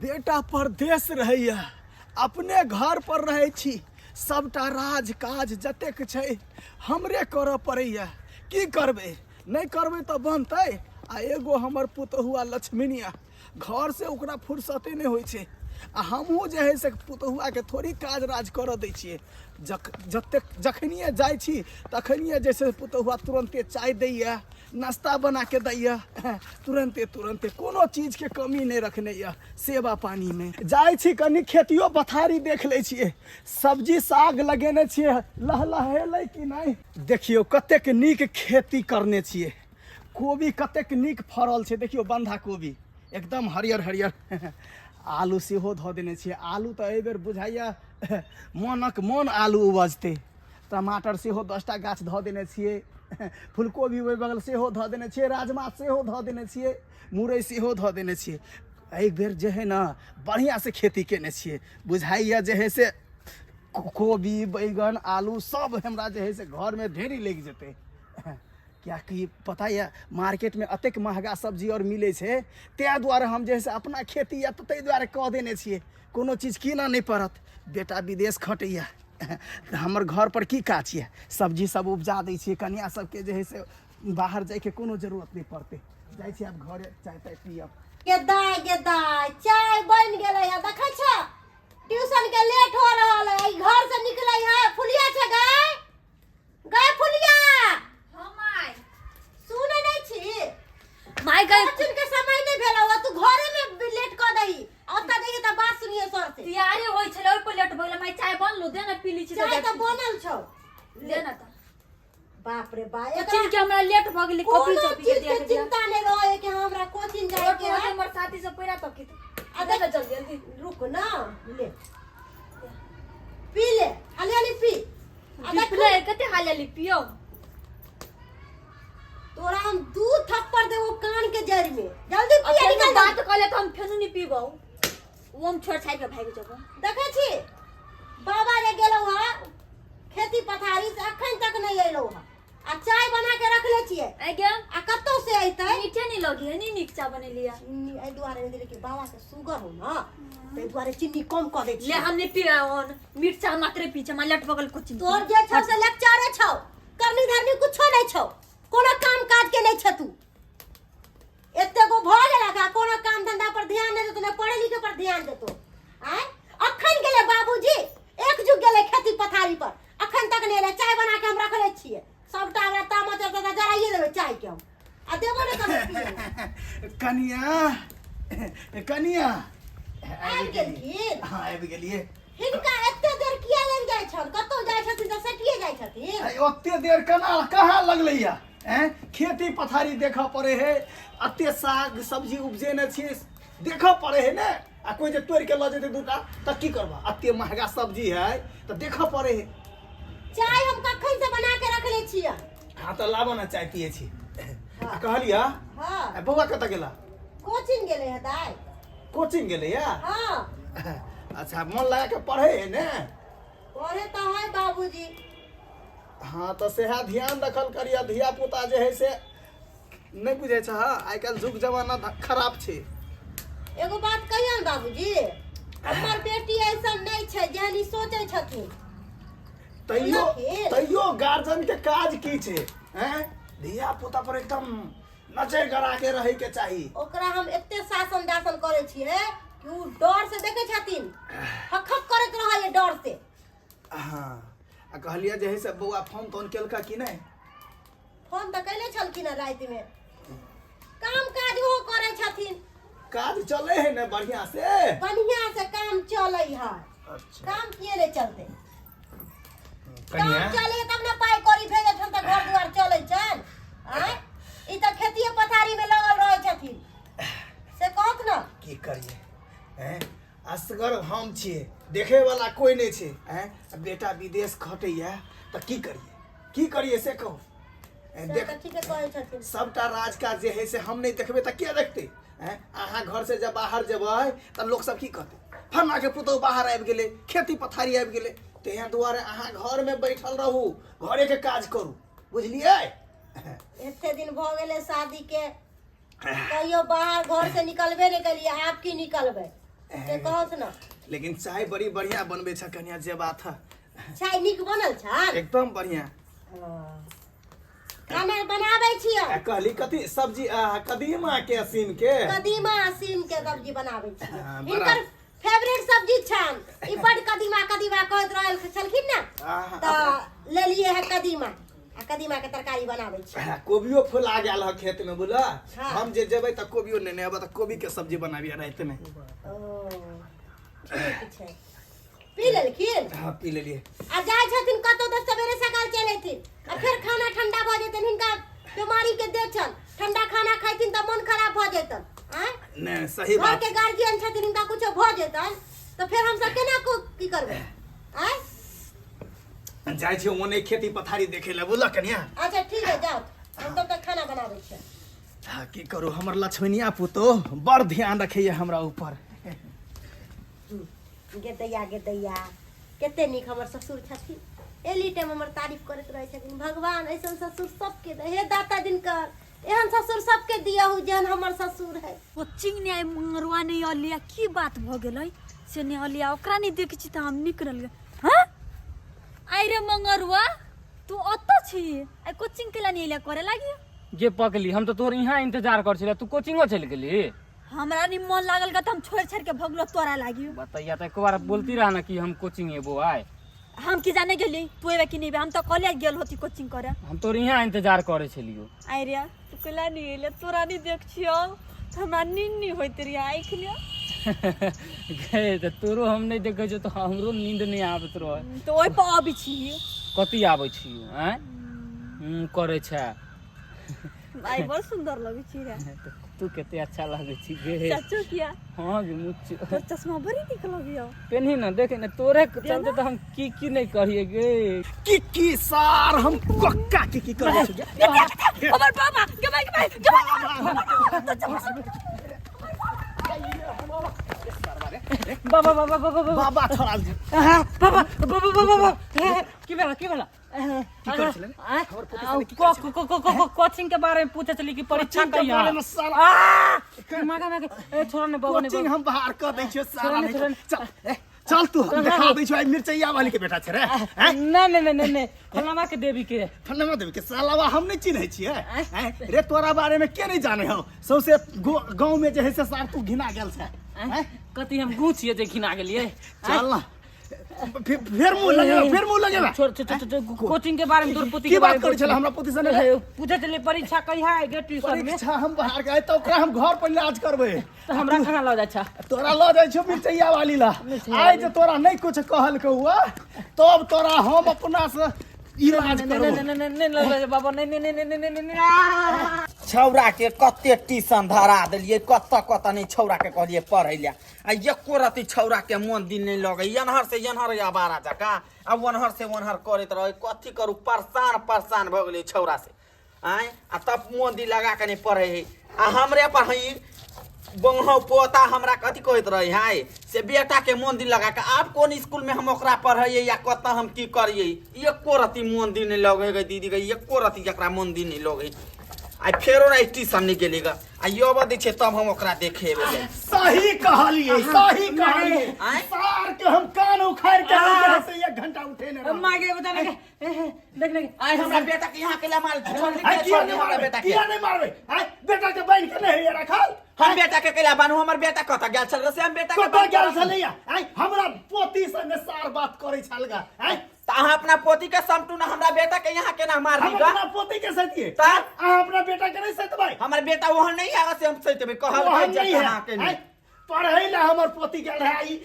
बेटा परदेश रहैया, अपने घर पर रहै छी, सबटा राज काज जतेक छै हमरे करऽ पड़ैया। की करबै, नहि करबै तऽ बनतै? आ एगो हमर पुतहुआ लक्ष्मीनिया, घर से ओकरा फुर्सते नहि होइ छै, आ हमहूँ जे है से पुतहुआके थोड़ी काज राज करऽ दै छियै। जख जतेक जखनिए जाइ छी तखनिए जे छै पुतहुआ तुरन्ते चाय दैए, नाश्ता बनाके दैए, तुरन्ते तुरन्ते, कोनो चीजके कमी नहि रखने यऽ सेवा पानीमे। जाइ छी कनि खेतियो पथारी देख लै छियै, सब्जी साग लगेने छियै, लहलहेलै कि नहि। देखियौ कतेक नीक खेती करने छियै, कोबी कतेक नीक फड़ल छै, देखियौ बन्धा कोबी एकदम हरियर हरियर। आलू सेहो धऽ देने छियै, आलू तऽ एहिबेर बुझाइए मनक मन आलू उपजतै। टमाटर सेहो 10टा गाछ धऽ देने छियै, फूलकोबी ओहि बगल सेहो धऽ देने छियै, राजमा सेहो धऽ देने छियै, मुरइ सेहो धऽ देने छियै। एहि बेर जे है ने बढ़िआँसँ खेती केने छियै, बुझाइए जे है से कोबी बैगन आलू सब हमरा जे है से घरमे ढेरी लागि जेतै। किएकि पता यऽ मार्केटमे एतेक महगा सब्जी आओर मिलै छै, ताहि दुआरे हम जे है से अपना खेती यऽ तऽ ताहि दुआरे कऽ देने छियै, कोनो चीज कीनऽ नहि पड़त। बेटा विदेश खटैए तऽ हमर घरपर की काज यऽ, सब्जी सब उपजा दै छियै, कनिआ सबके जे है से बाहर जाइके कोनो जरूरत नहि पड़तै। जाइ छियै आब घरे, चाय ताय पियब। गे दाय, गे दाय, चाय बनि गेलै है, देखै छ ट्यूशन के लेट हो रहल है, ई घर से निकलै है। फुलिया छै गै, गै फुलिया। हाँ माय। सुनै नहि छी? माय गै। कोचिंग के समय नहि भेल हो, तू घरे में लेट कऽ दही, ओतऽ जइहे तऽ बात सुनिए सर से। तैयारी होइ छलै ओहि पर लेट भऽ गेलै। माय चाय बनलो दे ने, पी ली छी। चाय तऽ बनल छौ। दे ने तऽ। बाप रे बा, कोचिंग के हमरा लेट भऽ गेलै, कॉपी कोनो चॉपी के चीज के दिया चिंता नहि रहे कि हमरा कोचिंग जाए के है। हमर साथी सब पहिरा तब की आ दे ने जल्दी जल्दी। रुक ना, ले पी ले, हाली हाली पी। आ देख ले कते हाली हाली पियो। तोरा हम दू थप्पड़ देबो कान के जड़ में, जल्दी आ पिया फेर निकल। बात कहले तऽ हम फेनु नहीं पीबौ, वो हम छोड़ छाड़ के भागि जेबो। देखै छी बाबा जे गेलौ हँ खेती पथारी से अखन तक नहीं एलौ हँ, आ चाय बना के रखले छियै। आइ गे। आ कतौ से अइतै? मीठे नहीं लगी है, नहीं नीक चाय बनेलियै। चीनी एहि दुआरे नहि देलियै कि बाबा के शुगर हो ना, ताहि दुआरे चीनी कम कऽ दै ले छियै। हम नहीं पीबे ओन मीठ चाय, मात्रे पी छै, लेट बगल कोचिंग। तोर जे छौ से लेक्चरे छौ, करनी धरनी कुछो नहीं छौ, कोनो काम काज के नहीं छ तू। एते गो भऽ गेला का कोनो काम धंधा पर ध्यान नहीं देतो, नहीं पढ़े लिखे पर ध्यान देतो। आय अखन गेले बाबूजी, एक जुग गेले खेती पथारी पर, अखन तक नहीं एले। चाय बना के हम रखले छियै, सबटा हमरा तामा चढ़ता तऽ जराइए देबै चाय के हम, आ देबो ने कभी पियै लए। कनिया, कनिया। आबि गेलखिन? हाँ आबि गेलियै। हिनका एते देर किया लागि जाइ छन? कतौ जाइ छथिन तऽ सटिए जाइ छथिन। अरे, ओते देर केना कहाँ लगलैया? हैं, खेती पथारी देखऽ पड़े है, अते साग सब्जी उपजेने छियै, देखऽ पड़े है ने। आ कोई जे तोड़ि के लऽ जेतै दूटा तऽ की करबा? अते महगा सब्जी है तऽ देखऽ पड़े है। चाय हम कखन से बना के रखले छियै। हाँ तऽ लाबऽ ने, चाय पियै छी। आ कहलियै। हाँ। आ बौआ कतऽ गेला? कोचिंग गेलै है दाइ। कोचिंग गेलैया? हाँ। अच्छा, मन लगा के पढ़े है ने? पढ़े तऽ है बाबूजी। हाँ तऽ सएह ध्यान रखल करिय, धिया पुता जे है से नहि बुझै छह, आइ काल्हि जुग जमाना खराब छै। एगो बात कहियौ ने बाबूजी, हमर बेटी ऐसन नहि छै जेहन ई सोचै छथिन। तैयो सुनलखिन? तैयो गार्जियन के काज की छै? हैं, धिया पुता पर एकदम नजर गड़ा के रहे के चाही। ओकरा हम एते शासन दासन करै छियै कि उ डर से देखै छथिन हक हक करैत रहैए डर से। हाँ आ कहलियै जे है से बौआ फोन तोन केलका कि नहि? फोन तऽ कैले छलखिन हँ रातिमे, काम काज ओहो करै छथिन। काज चले है ने बढ़िया से? बढ़िया से काम चलै है। अच्छा। काम किए नहि चलतै? काम कनिया चले तब ने पाइ कौड़ी भेजै छनि तऽ घर दुआर चलै छनि। आँय, ई तऽ खेतिए पथारीमे लगल रहै छथिन, से कहत ने। की करिए हैं, असगर हम छियै, देखे वाला कोई नहि छै। हैं, आ बेटा विदेश खटैया तऽ की करिए, की करिए से कहू? हैं, से देख तऽ ठीके कहै छथिन। सबटा राजकाज जे है से हम नहि देखबै तऽ के देखतै? हैं, अहाँ घर से जब बाहर जेबै तऽ लोक सब की कहतै? फन्ना के पुतहु बाहर आबि गेलै, खेती पथारी आबि गेलै। ताहि दुआरे अहाँ घरमे बैठल रहू, घरेके काज करू, बुझलियै? एते दिन भऽ गेलै शादी के, कहियो बाहर घर से निकलबे नहीं कलिए, आब की निकलबे से कहत न। लेकिन चाय बड़ी बढ़िया बनबे छ कनिया, जे बात है। चाय नीक बनल छ? एकदम बढ़िया। खाना बनाबै छियै। आ कहली कथी सब्जी? आ, कदीमा के सीम के। कदीमा आ सीम के सब्जी बनाबै छियै। हाँ, बड़ा- हिनकर फेवरेट सब्जी छन ई। बड कदीमा कदीमा कहैत रहल छलखिन ने, तऽ लेलिए है कदीमा आ कदीमा के तरकारी बनाबै छी। हाँ, कोबियो फुला गेल ह खेत में बुझल। हाँ। हम जे जेबै तऽ कोबियो नेने अबै, तऽ कोबी के सब्जी बनाबियै राति में। ओ ठीक छै, पी लेलखिन? हाँ, पी लेलियै। आ जाइ छथिन कतौ तऽ सवेरे सकाल चलि अयथिन आ फेर खाना ठंडा भऽ जेतनि। हिनका बीमारी के दे छन, ठंडा खाना खाइथिन तऽ मन खराब भऽ जेतनि। आँय? नहि, सही घर बात। के गार्जियन छथिन, हिनका कुछो भऽ जेतनि तऽ फेर हमसब केना की करबै? आँय? जाइ छी ओने खेती पथारी देखे लए, बुझल कनिया? अच्छा ठीक है, जाओ, हम तब तक खाना बनाबै छियै। हाँ, की करू, हमर लक्ष्मणिया पुतोह बड़ ध्यान रखैया हमरा ऊपर। गेदैया गेदैया, कते नीक हमर ससुर छथिन। एली टाइम हमर तारीफ करैत रहै छथिन। भगवान ऐसन ससुर सबके दे, हे दाता दिनकर, एहन ससुर सबके दियहु जेहन हमर ससुर है। कोचिंग नहि आइ मंगरुआ नहि अलिया, की बात भऽ गेलै से नहि अलिया? ओकरा नहि देखै छी तऽ हम निकलल। हँ, आइ रे मंगरुआ, तू ओतऽ छी? आइ कोचिंग केला नहि अलिया करे लागी? जे पकली, हम तऽ तोहर यहाँ इंतजार कर छलियै, तू कोचिंगो चलि गेली। हमरा नहीं मन लागल ग तऽ हम छोड़ छाड़ के भगलो तोरा लागी। बतैया तऽ एक बार बोलती रहा ना कि हम कोचिंग एबो आइ। हम की जाने गेली तू एबे कि नहीं एबे? हम तऽ कॉलेज गेल होती कोचिंग करे। हम तोहर यहाँ इंतजार करे छलियो। आइ रे, तू केला नहीं एले? तोरा नहीं देख छियौ तऽ हमरा नींद नहीं होइत रहियै आँखि ले। गे, तऽ तोरो हम नहि देखै छियौ तऽ हमरो नींद नहि आबैत रहै। तऽ ओहि पर अबै छी। कथी आबै छी? आँय, करै छै। आइ बड़ सुंदर लगै छी रे। तू कते अच्छा लगै छी गे। चाचो किया? हाँ गे मुच्चो। तोर चश्मा बड़ी नीक लगैया। पेन्ही ने, देखे ने, तोरे चलते तऽ हम की की नहि करिए गे। की की सार हम कक्का की की करै छी गे? हमर बाबा गे भाई, गे भाई, गे भाई। बाबा बाबा बाबा बाबा। बाबा छोड़ा। बाबा बाबा बाबा बाबा, की भेला, की भेला? की करै छलै? हमर पोती सने की करै छलै? कोचिंग के बारे में पूछे चली कि परीक्षा कोचिंग के कहिया। बारे में साला मागा मागा, ए छोड़ ने बाबा ने। कोचिंग हम बाहर कर दै छियै साला। छोड़ ने, नहीं छोड़ ने। चल, ए, चल तू, हम देखा दै छियौ। आइ मिरचैया वाली के बेटा छै रे, हैं? नहीं नहीं नहीं नहीं, फलाना के देवी के। फलनमा देवी के सालावा हम नहीं चिन्है छियै, हैं? रे, तोरा बारे में के नहीं जाने हौ? सौंसे गाँव में जे है से सार तू घिना गेल छै, हैं? कथी हम गू छियै जे घिना गेलियै? चल ना, फेर मुंह लगेबा, फेर मुंह लगेबा। छोड़ छोड़ छोड़, कोचिंग के बारे में, तोर पोती की के बात बारे में करै छला हमरा पोती सने? पूछे चलिए परीक्षा कहिया है गे ट्यूशन में। परीक्षा हम बाहर गए तऽ ओकरा हम घर पर इलाज करबै। तऽ हमरा खाना लऽ जाइ छा। तोरा लऽ जाइ छौ मिरचैया वाली ला। आइ जे तोरा नहि कुछ कहलकौ तब तोरा हम अपना से इलाज नहीं करबो। नहीं नहीं नहीं नहीं नहीं बाबा, नहीं नहीं नहीं नहीं नहीं नहीं नहीं। छौड़ा के कते ट्यूशन धरा देलियै, कतऽ कतऽ नहि छौड़ा के कहलियै पढ़ै लए, आ एको रत्ती छौड़ा के मन दिन नहि लगै। एन्हर से एन्हर आवारा जकाँ आ ओन्हर से ओन्हर करैत रहै। कथी करू, परेशान परेशान भऽ गेलियै छौड़ा से। आँय, आ तब मन दिल लगा कऽ नहि पढ़ै है। आ हमरे पर है बंगहौ पोता, हमरा कथी कहैत रहै है से बेटा के मन दिल लगा कऽ आब कोन स्कूल में हम ओकरा पढ़ैयै या कतऽ हम की करियै? एको रत्ती मन दिल नहि लगै गे दीदी गे, एको रत्ती एकरा मन दिल नहि लगै। आइ फेरो नहि ट्यूशन नहि गेलै ग, आ अबऽ दै छै तब हम ओकरा देखेबै जाइ। सही कहलिए, सही कहलिए। आँय? सार के हम कान उखाड़ के हम जे है से एक घंटा उठे ने रहब। माँ के बता ने, देख ने। आइ हमरा बेटा के यहाँ के ला मार छोड़ आइ दे, किया छोड़ दे नहीं हमरा मारबै? बेटा के। किया नहीं मारबै? आइ बेटा के बान्हि के नहीं है रखल? हम बेटा के कैला बान्हू? हमर बेटा कतऽ गेल छल से हम बेटा के कतऽ बान्हि के गेल राखू? छलैया? आइ हमरा पोती संगे सार बात करै छल गा। आइ तऽ अहाँ अपना पोती के समटू ना, हमरा बेटा के यहाँ केना मार हम दी गा? अपना पोती के सैतिए तऽ? अहाँ अपना बेटा के नहीं सैतबै? हमर बेटा ओहन नहीं आगा से हम सैतेबै। कहल ओहन जे नहीं है। अहाँ के आइ पढ़ै ला हमर पोती गेल रहे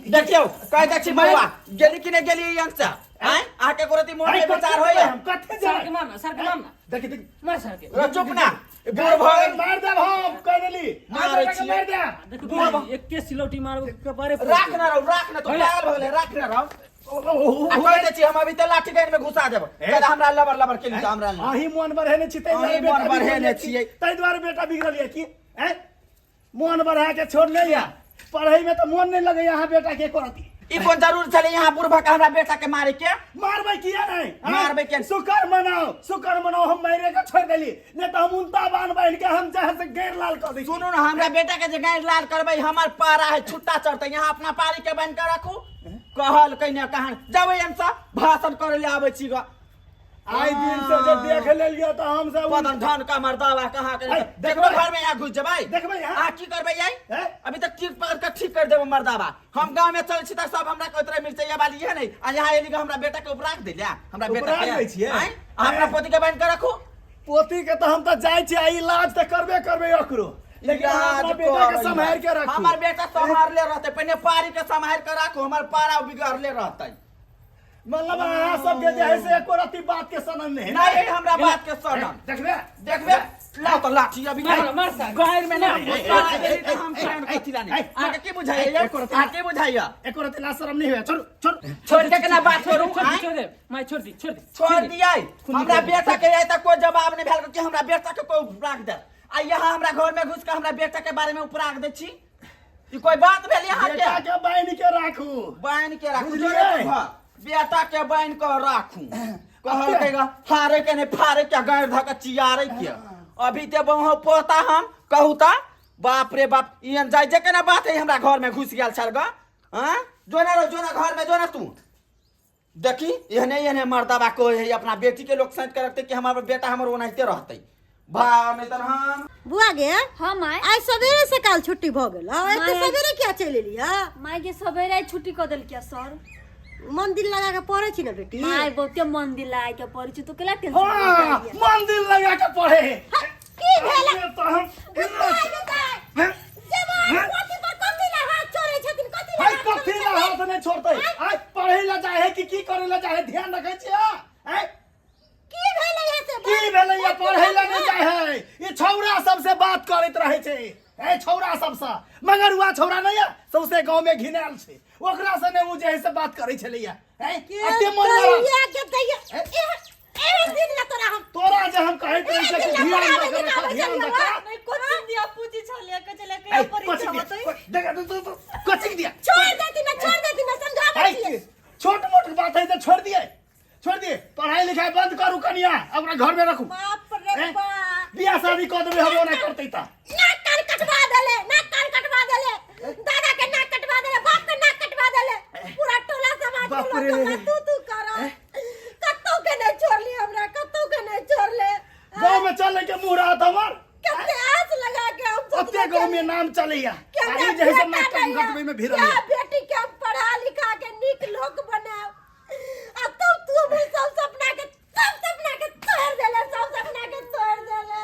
देखियौ, कहि दै छी बौआ, गेली कि नहि गेली अंक से? आँय, अहाँके एको रत्ती मोन आइ नहि कथी विचार जेबै होइया? हम कथी सर के जेबै? मार ना, सर के मार ना। देखी देखी। मार सर के। र चुप ना, बूढ़ भऽ गेल। मार देब हम, कहि देली। मारै मार बेटा के छियै। मार देब। देखो, एके सिलौटी मारबो कपारे फोड़ राख देब। ना रौ, राख ना, तू पागल भऽ गेलै, राख ना रौ। आ कहि दै छी हम अभी तऽ लाठी गानि में घुसा देब। कहले हमरा लबर लबर के लिखा हमरा लग। अहीं मोन बढ़ेने छी ताहि दुआरे अहीं बेटा मोन बढ़ेने बिगड़ल यऽ की? छियै। ताहि दुआरे बेटा बिगड़ल यऽ की? हैं? मोन बढ़ा के छोड़ नहीं या पढ़ाई में तो मोन नहीं लगे यहाँ बेटा के करती। ई कोन जरूर छलै यहाँ बुढ़बा के हमरा बेटा के मारे के? मारबै किया नहीं? हाँ? मारबै किया? शुक्र मनाओ, शुक्र मनाओ, हम मारे के छोड़ देली, नहीं तो हम उनता बान बांध के हम जहाँ से गैर लाल कर दै। सुनू ना, हमरा बेटा के जे गैर लाल करबै हमर पारा है छुट्टा चढ़तै। यहाँ अपना पारी के बान्हि के राखू। कहल कहिने कहान जबै हम सब भाषण करे ले आबै छी ग। आइ दिन से जे देख लेलियो तऽ हम सब पदन धन का मर्दावा कहाँ के ऐ, देखबै देखबै। घर में यहाँ घुस जेबै। देखबै यहाँ। आ की करबै आई? ऐ? अभी तक ठीक पकड़ के ठीक कर देबै मर्दावा। हम गांव में चल छी त सब हमरा कहैत रहे मिर्चैया वाली है नहीं, आ यहाँ एली हमरा बेटा के उपराग देलिया। हमरा बेटा उपराग के दै छियै? आँय? अहाँ अपना पोती के बान्हि के राखू। पोती के तऽ हम तऽ जाइ छी आ इलाज तऽ करबे करबै ओकरो, लेकिन अहाँ अपना इलाज बेटा के करबै। सम्हारि के राखू। हमर बेटा सम्हारले रहतै, पहिने पारी के सम्हारि के राखू, हमर पारा बिगड़ले रहतै। मतलब अहाँ सबके जे है से एको रत्ती बात के सनन नहीं है। नहीं, हमरा बात के सनन। देखबे? देखबे? लाओ तो लाठी अभी। मार, मार सार। गैर में ना ए, ए, ए, घुसा हम ए, प्राण ए, कथी लानी। ए, आगे की बुझाइए? ए, एको रत्ती आगे की बुझाइए? एको रत्ती लाज शरम नहीं हुआ। छोड़, छोड़। छोड़ के केना बात करू? छोड़ दे, आँय? छोड़ दे माय, छोड़ दे, छोड़ दे, छोड़ दियै। खून हमरा निकल बेटा के आइ तक कोई जवाब नहीं भेल कि हमरा बेटा के कोई उपराग दे। आ यहाँ हमरा घर में घुस के हमरा बेटा के बारे में उपराग दे छी, ई कोई बात भेल यहाँ के? बेटा के बान्हि के राखू। बान्हि के राखू। बुझलियै? जोरे के घर। बेटा के बान्हि के राखू। कहल के गा, हारे के नहीं फारे के गाड़ धऽ के चियारे के। अभी ते बहु पोता हम कहू ता बाप रे बाप, इहन जाय जे केना बात है हमरा घर में घुस गेल छल गा। हाँ? जो ना रहो, जो ना घर में जो ना तू। देखी एहने एहने मर्दाबा कोई है अपना बेटी के लोग सैंत के रखते कि हमार बेटा हमर ओनाहिते रहते। भा नहीं तन हम बुआ गे। हाँ my. आइ सवेरे से काल छुट्टी भ गेल। हाँ, एते माय। सवेरे किया चलि एली? हाँ माय के सवेरे आइ छुट्टी कऽ देलकै सर। मन दिल लगा के पढ़ै छी ने बेटी? माय बहुते मन दिल लगा के पढ़ै छी, तू केला टेंशन हाँ, लै छी? मन दिल लगा के पढ़े है। की भेल? ये तो हम हैं? जवान पोथी पर कथी ला हाथ छोड़ै छथिन? कथी ला हाय, हाथ छोड़ै कथी ला छथिन? हाथ नहीं छोड़तै? आइ पढ़ै ला जाए है कि की करै ला जाए है, ध्यान रखै छी, हाँ? आइ की भेलै है से? की भेलै है? पढ़ै ला नहीं जाए है, ई छौड़ा सबसे बात करैत रहै छै। ए छौड़ा सबसे मगरुआ छौड़ा नहीं है, सौंसे गांव में घिनायल छै, ओकरा से ने उ जे है से बात करै छलैया। ए के अते मन लगा। दैया के दैया। एहन दिन ला तोरा हम तोरा जे हम कहैत रहै छै कि ध्यान रख, रख, ध्यान रख। नहीं, कोचिंग दिया पूछी छलियै, कहै छलियै ए, कहिया परीक्षा कोचिंग दिया, होतै? देख, देख, देख, कोचिंग दिया। छोड़ देती ना, छोड़ देती ना, समझाबै ऐ, छियै। छोट मोट बात है तो छोड़ दिए, छोड़ दिए, पढ़ाई लिखाई बंद करू कनिया, अपना घर में रखू। बाप रे ए? बाप। बियाह शादी कऽ देबै हम, ओना करतै तऽ नाक कान कटवा देले, नाक कान कटवा देले, दादा के नाक कटवा देले, बाप के नाक कटवा देले, पूरा टोला समाज के बाप लोग रे। हमरा तू तू कर, कतौ के नहीं छोड़ली हमरा, कतौ के नहीं छोड़ले। गाँव में चले के मुँह रहत हमर। कते आस लगा के हम ओते गाँव में नाम चलैया। कि हमरा आ ई जे है से बेटा नाक नहीं है, कटबै में भिड़ल क्या है। बेटी के हम पढ़ा लिखा के नीक लोक बनाब, आ तू तू हमर सब सपना के, सब सपना के तोड़ देले, सब सपना के तोड़ देले।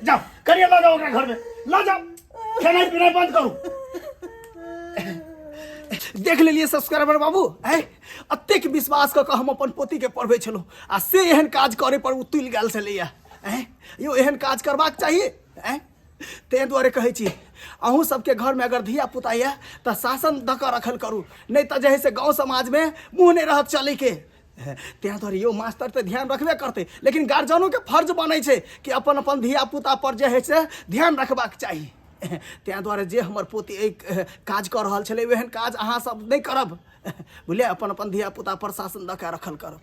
जाओ करिए, लऽ जाओ ओकरा घर में, लऽ जाओ, खेनाइ पिनाइ बंद करू। देख लेलियै सब्सक्राइबर बाबू, आँय, एतेक विश्वास कऽ कऽ हम अपन पोतीके पढ़बै छलहुँ आ से एहन काज करे पर ओ तुलि गेल छलैया। आँय यौ, एहन काज करबाक चाही? आँय, ताहि दुआरे कहै छी अहूँ सबके घरमे अगर धिया पुता यऽ तऽ शासन दऽ कऽ रखल करू, नहि तऽ जे है से गाँव समाजमे मुँह नहि रहत चलैके। ताहि दुआरे यौ मास्टर तऽ ध्यान रखबे करतै, लेकिन गार्जियनोके फर्ज बनै छै कि अपन अपन धिया पुता पर जे है से ध्यान रखबाक चाही। ताहि दुआरे जे हमर पोती एहि काज कऽ रहल छलै, ओहन काज अहाँ सब नहि करब, बुझलियै? अपन अपन धिया पुता पर शासन दऽ कऽ रखल करब।